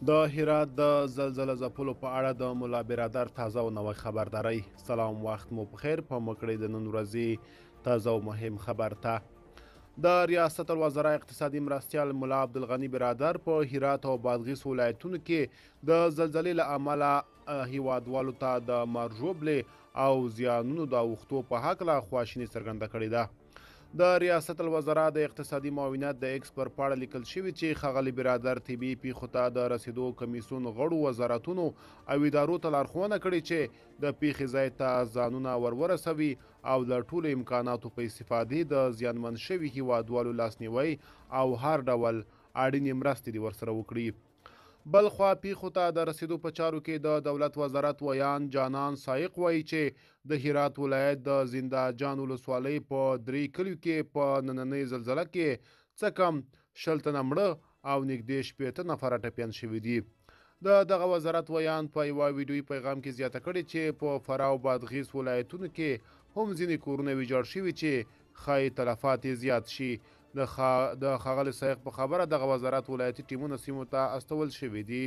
د هرات د زلزله ځپلو په اړه د ملا برادر تازه او نوی خبرداری. سلام، وخت مو په خیر. په مکړې د نن ورځې تازه او مهم خبر ته. د ریاست الوزرا اقتصادي مرستیال ملا عبدالغني برادر په هرات او بادغیس ولایتونو کې د زلزلې له امله هیوادوالو ته د مرګ ژوبلې او زیانونو د اوښتو په هکله خواشیني څرګنده کړې ده. د ریاست الوزرا د اقتصادي معاونیت د ایکس پر پاڼه لیکل شوي چې ښاغلي برادر طبي پیښو ته د رسیدو کمیسیون غړو وزارتونو او ادارو ته لارښوونه کړې چې د پیښې ځای ته ځانونه ورورسوي او له ټولو امکاناتو په استفادې د زیانمن شوي هیوادوالو لاسنیوی او هر ډول اړینې مرستې دې ورسره وکړي. بلخوا پیښو ته د رسیدو په چارو کې د دولت وزارت ویاند جانان سایق وایي چې د هرات ولایت د زنده جان ولسوالۍ په 3 کلیو کې په نننۍ زلزله کې څه کم 20 تنه مړه او نږدې 60 نفره ټپیان شوي دي. د دغه وزارت ویاند په یوه ویډیويي پیغام کې زیاته کړې چې په فراه او بادغیس ولایتونو کې هم ځینې کورونه ویجاړ شوي چې ښایي تلفات یې زیات شي. د ښاغلي سایق په خبره دغه وزارت ولایتي ټیمونه سیمو ته استول شوي دي.